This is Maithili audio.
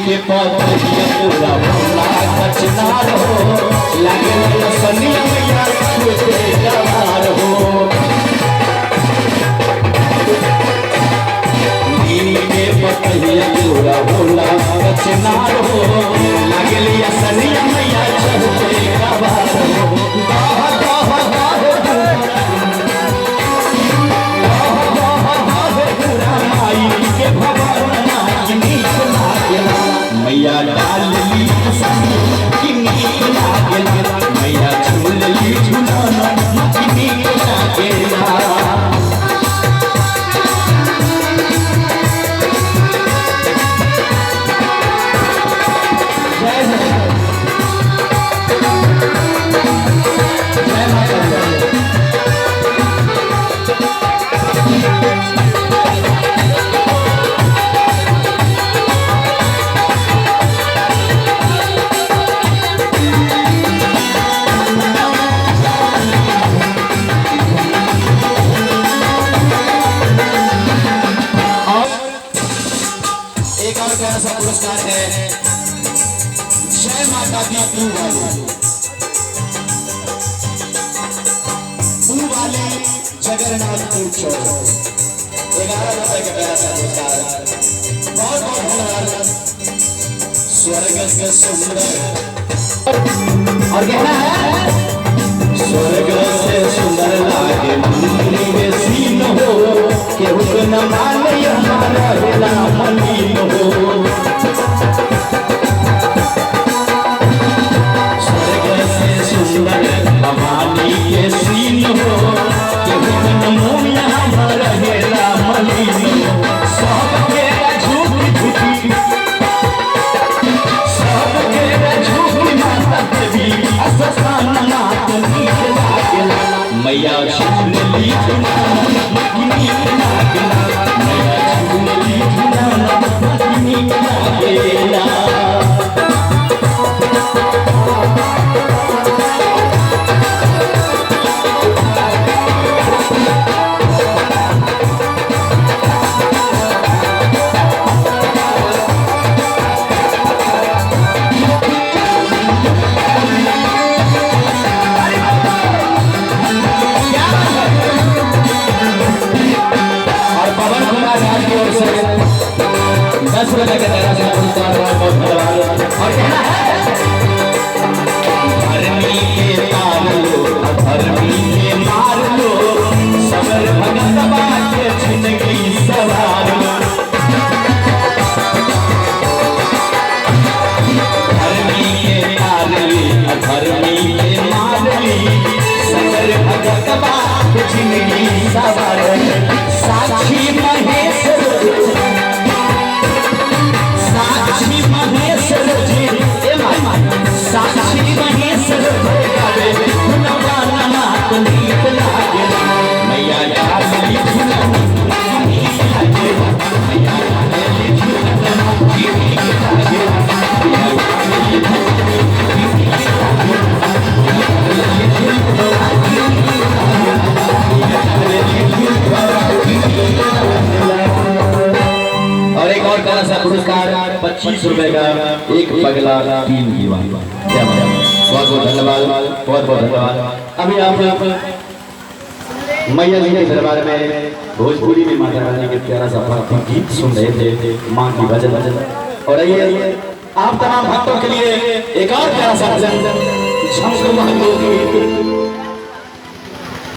के पतहिया पूरा भोला कचनार हो, लागे सनिया मैया छूटे गवार हो। नीम के पतहिया पूरा भोला कचनार हो, लागे सनिया मैया छूटे गवार हो। गाह गाह गाह गाह गाह माई के भवन नीक लागेला, मैया डाल ली की नीक लागेला, मैया झूल ली झूलना की नीक लागेला। जय हो, जय माता दी। और एक और प्यारा सा पुरस्कार है, जय माता दी तू वाली, तू वाली जगन्नाथपुर चौक, 11 रुपए का प्यारा सा पुरस्कार। बहुत बहुत धन्यवाद। स्वर्ग से सुंदर और कहना है, स्वर्ग से सुंदर लागे मंदिर में सीन हो, केहू न माने हमारा हेला मलीन हो। स्वर्ग से सुंदर भवानी के सीन हो, केहू न मुनिया हमारा हेला मलीन हो। सब के झूठ झूठी, सब के झूठी माता देवी अससान नाथ नीक लागेला, मैया झूल ली झूलना नीक लागेला, मैया झूल ली झूलना नीक लागेला। और पवन कुमार राज की ओर से 10 रुपए का प्यारा सा पुरस्कार। बहुत बहुत धन्यवाद। और कहना है, धर्मी के तार लो अधर्मी के मार लो, सबर भगत बाके जिंदगी सवार लो। धर्मी के तार ली अधर्मी के मार ली, सबर भगत बाके जिंदगी सवार। साक्षी महेश, साक्षी महेश जी, ए माई, साक्षी महेश गावे गुणवा नाथ नीक लागेला, मैया डाल ली झूलना नीक लागेला, मैया डाल ली झूलना नीक लागेला, मैया डाल ली झूलना नीक लागेला, मैया डाल ली झूलना नीक लागेला। और एक और प्यारा सा पुरस्कार 25 रुपए का, एक पगला 3 दीवाना। क्या बात है, बहुत बहुत धन्यवाद, बहुत बहुत धन्यवाद। अभी आप मैया जी के दरबार में भोजपुरी में माता रानी के प्यारा सा भक्ति गीत सुन रहे थे, माँ की भजन। और आइए आप तमाम भक्तों के लिए एक और प्यारा सा भजन, झमकवा लोकगीत।